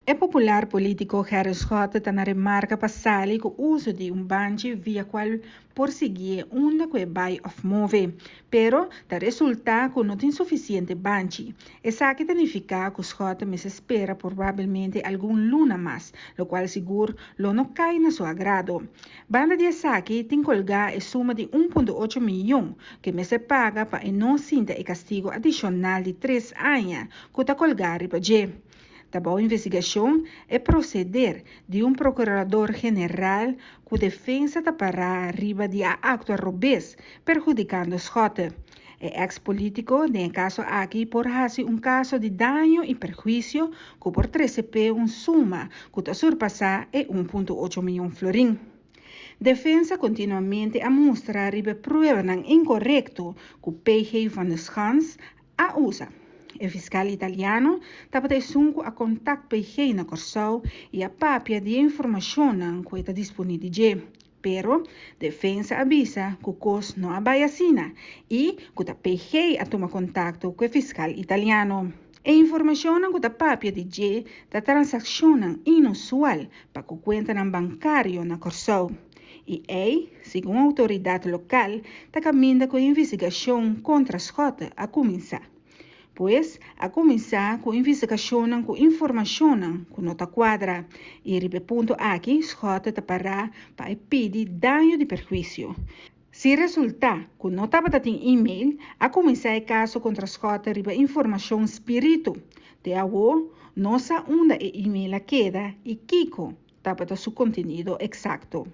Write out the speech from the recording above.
E popular polítiko Gerrit Schotte ta na remarka pa sali ku uso di un banchi via kual por siguié unda ku e bai òf move. Pero ta resultá ku no tin sufisiente banchi. Esaki ta nifiká ku Schotte mester spera probabelmente algun luna mas, lokual sigur lo no kai na su agrado. Banda di esaki tin kolgá e suma di 1.8 miyon ku e mester paga pa e no sinta e kastigu adishonal di tres aña ku ta kolgá riba dje. Ta bou investigashon e proseder di un prokurador general ku defensa ta pará riba di a aktua robes, perhudikando Schotte. E eks polítiko den e kaso aki por hasi un kaso di daño i perhuisio ku por trese p'e un suma ku ta surpasá e 1.8 mion florin. Defensa kontinuamente a mustra riba e pruebanan inkorekto ku PG van der Schans a usa. E fiskal italiano tabata esun ku a kontak PG na Kòrsou i a papia di e informashonnan ku e ta disponí di dje. Pero, defensa a bisa ku kos no a bai asina i ku ta PG a tuma kontakto ku e fiskal italiano. E informashonnan ku ta papia di dje ta transakshonnan inusual pa ku kuentanan bankario na Kòrsou. I ei, segun outoridat lokal, ta kaminda ku e investigashon kontra Schotte a kuminsá. Pues, a kuminsá ku investigashonnan ku informashonnan ku no ta kuadra, i riba e punto aki Schotte ta pará pa e pidi daño di perhuisio. Si resultá ku no tabata tin e-mail, a kuminsá e kaso kontra Schotte riba informashon spiritu. Te awo, no sa unda e e-mail a keda i kiko tabata su kontenido eksakto.